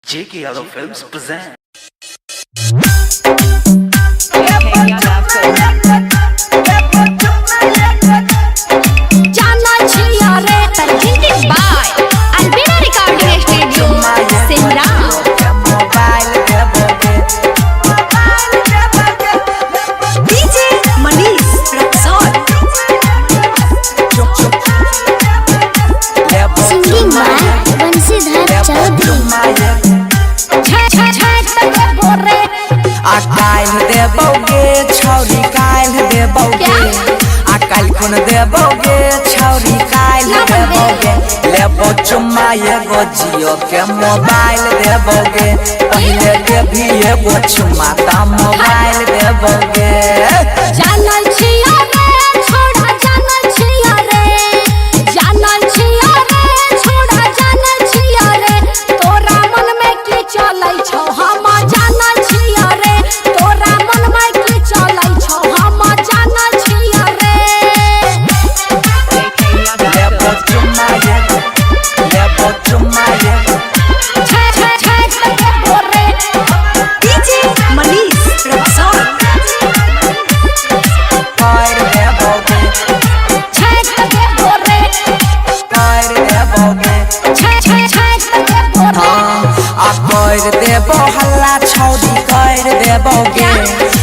JK Yadav Films present. JK Yadav Films. जाना छिया रे। Presented by Albina Recording Studio, Simran. DJ Manish Raxaul. Singing by Bansidhar Chaudhary. छे छे छे तक बोरे। आ काल्हि देबौगे छौरी, काल्हि देबौगे। आ काल्हि कोन देबौगे छौरी, काल्हि देबौगे। लेबो चुम्मा एगो, जियो के मोबाइल देबौगे। पहिले देबही एगो चुम्मा त मोबाइल देबौगे। जाना छिया रे छोड़ा, जाना छिया रे, जाना छिया रे छोड़ा, जाना छिया रे। तोरा मन में की चलै छौ हम जाना छिया रे। तोरा मन में की चलै छौ हम जाना छिया रे। JK Yadav लेबो Films. चुम्मा एगो, लेबो चुम्मा एगो। छे छे छे तक बोरे। DJ Manish Raxaul. कर देबौगे। छे तक बोरे। कर देबौगे। छे छे छे तक बोरे। हाँ, आ कर देबो हल्ला छौरी, कर देबोगे।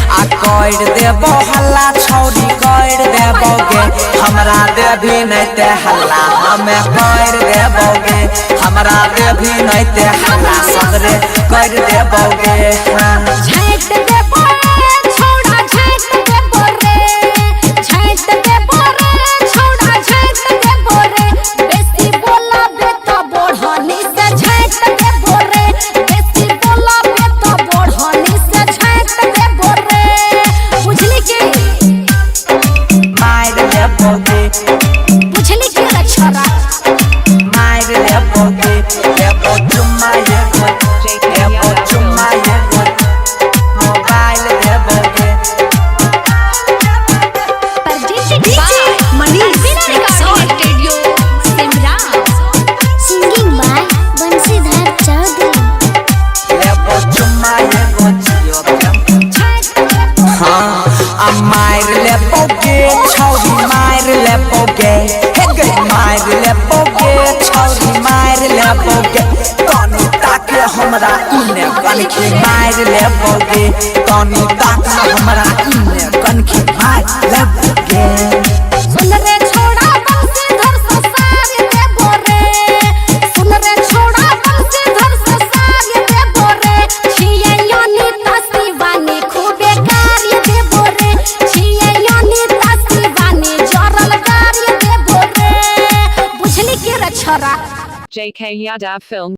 आ कर देबो हल्ला छौरी, कर देबोगे। हमरा देबी नहीं ते हल्ला हमें कर देबोगे। हमरा देबी नहीं ते हल्ला सगरे कर देबोगे। हाँ। झाँट देबो रे छोड़ा, झाँट देबो रे, झाँट देबो रे छोड़ा, झाँट देबो रे। बेसी बोलाबे त बढ़नी से झाँट देबो रे। बेसी बोलाबे त बढ़नी से झाँट देबो रे। बुझली की? मार लेबोगे। बुझली की रे छोरा? मार लेबोगे। लेबो चुम्मा एगो, JK लेबो Yadav चुम्मा Films. एगो, mobile देबोगे। Presented DJ by Manish Albina Raxaul. Recording Studio, Simran. Singing by Bansidhar Chaudhary. लेबो चुम्मा एगो, जियो के। झाँट देबो। हाँ, आ मार लेबोगे छौरी, मार लेबोगे। हे गे, मार लेबोगे छौरी, मार लेबोगे। तनी ताके हमरा इने कनखी मार लेबोगे। तनी ताके हमरा इने कनखी मार लेबोगे। सुन रे छोड़ा बंसीधर ससार देबो रे। सुन रे छोड़ा बंसीधर ससार देबो रे। छियै अनिता शिवानी खूबे कार्य देबो रे। छियै अनिता शिवानी जरल कार्य देबो रे। बुझली के रे छोरा? JK Yadav Films.